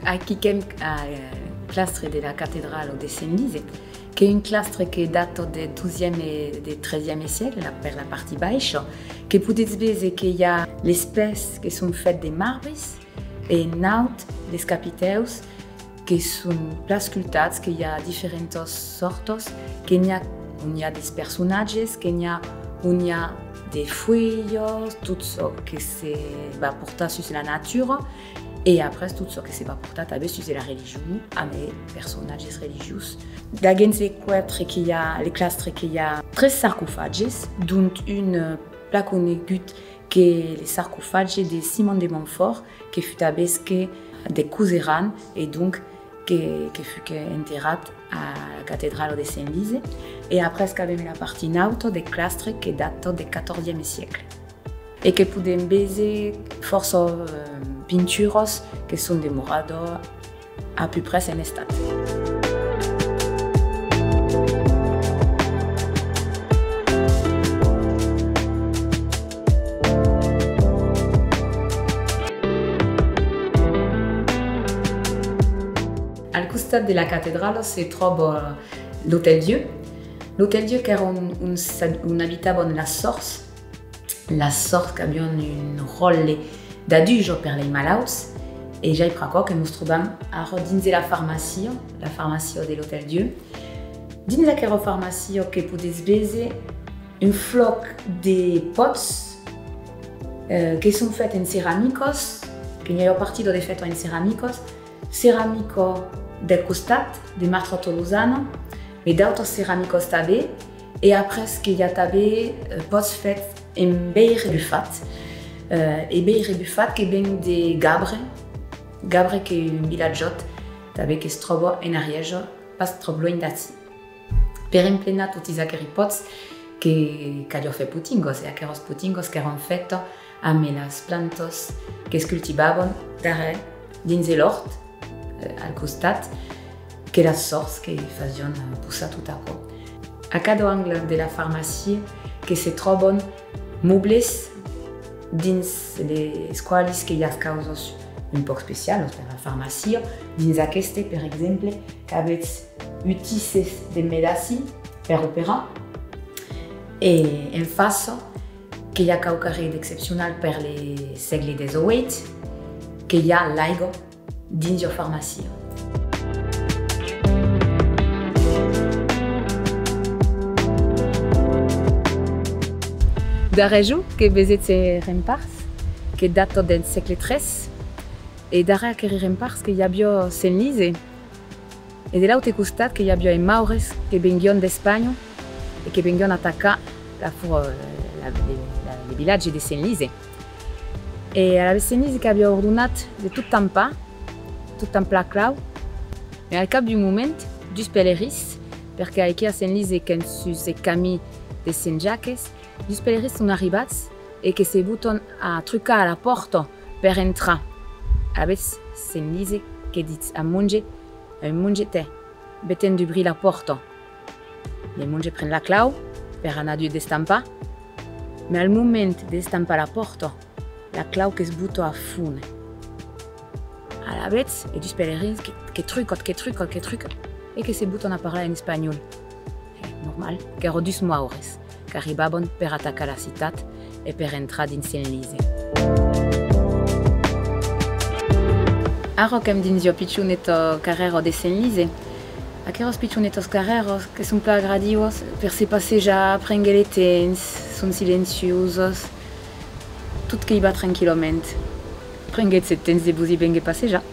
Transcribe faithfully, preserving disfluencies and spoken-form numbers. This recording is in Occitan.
Aquí qu'èm al claustre de la catedrala de Sent Lise, qu'ei un claustre que data de dotzième e de tretzième siècle, la, per la partia baisha, que podètz véser que i a les pès que son fèts de marbres, e naut les capitèus que son plan escultats, que i a diferentas sòrtas, que n'i a on i a des personatges, que n'i a on i a de fuelhas, tot çò que se va portar sus la natura, e après tot çò que se va portar tanben sus la religion, amb de personatges religiós. Dins le claustre que i a, le claustre que i a tres sarcofages, dont un, eh, plan conegut, qu'ei le sarcofage de Simon de Montfort, que fut avesque de Coseran e donc que, que fuguèt enterrat a la catedrala de Sent Lise. E après qu'avem la partia nauta de claustre que data de quatorzième siècle e que podem véser fòrça, eh, pinturas que son demoradas a peu près en estat. Al costat de la catedrala se tròba l'Hôtel-Dieu. L'Hôtel-Dieu qu'èra on, on s'a-, on abitavan las sòrts, las sòrts qu'avián un ròtle d'aduja per les malauts, e ja ei pr'aquò que mos trobam ara dins de la farmacia, la farmacia de l'Hôtel-Dieu. Dins aquera farmacia que podètz véser un flòc de pòts, eh, que son fèts en ceramicas, que n'i a ua partida de fèta en ceramicas, ceramica del costat de Martra Tolosana, e d'autas ceramicas tanben, e après que i a tanben, eh, pòts fèts en veire bufat, eh, e veire bufat que ven de Gabre, Gabre qu'ei un vilatjòt tanben que's tròba en Arièja, pas tròp luenh d'ací. Per emplenar totis aqueri pòts que caliá fèr potingas, e aqueras potingas qu'èran fètas amb las plantas que's cultivavan darrèr dins de l'òrt, eh, al costat, que las sòrts que fasián, eh, possar tot aquò. A cada angle de la farmacia que se tròban mobles dins les qualis que i a causas un pauc especialas per la farmacia. Dins aqueste, per exemple, qu'avètz utisses de medacin per operar, e en faça que i a quauquarren d'excepcional per le sègle dètz-e-uèit, que i a l'aiga dins ua farmacia. Darrèr jo que vesètz eth rempart, que data del sègle tres, e darrèr aqueri remparts que i aviá Sent Lise, e de l'aute costat que i aviá es maures que venguián d'Espanha e que venguián atacar la for-, la, le, la, le vilatge de Sent Lise. E alavetz Sent Lise qu'aviá ordonat de tot tampar, tot tampar la clau. E al cap d'un moment, dus pelerins, perque aquí a Sent Lise qu'èm sus eth camin de Sent Jaques, dus pelerins son arribats e que se botan a trucar a la pòrta per entrar. Alavetz Sent Lise que ditz ath monge, a un monge: tè, ven-te'n dubrir la pòrta. Le monge pren la clau per anar du-, destampar, mès al moment de destampar la pòrta, la clau que's bota a fóner. Alavetz, es dus pelerins que, que trucan, que trucan, que trucan, e que se botan a parlar en espanhòl. Eh, normal, qu'èran dus maures qu'arribavan per atacar la ciutat e per entrar dins Sent Lise. Ara qu'èm dins ua pichoneta carrèra de Sent Lise. Aqueras pichonetas carrèras que son plan agradiuas per se passejar, prénguer le temps, son silenciosas. Tot que i va tranquillament. Prenguetz eth temps de vos i vénguer passejar.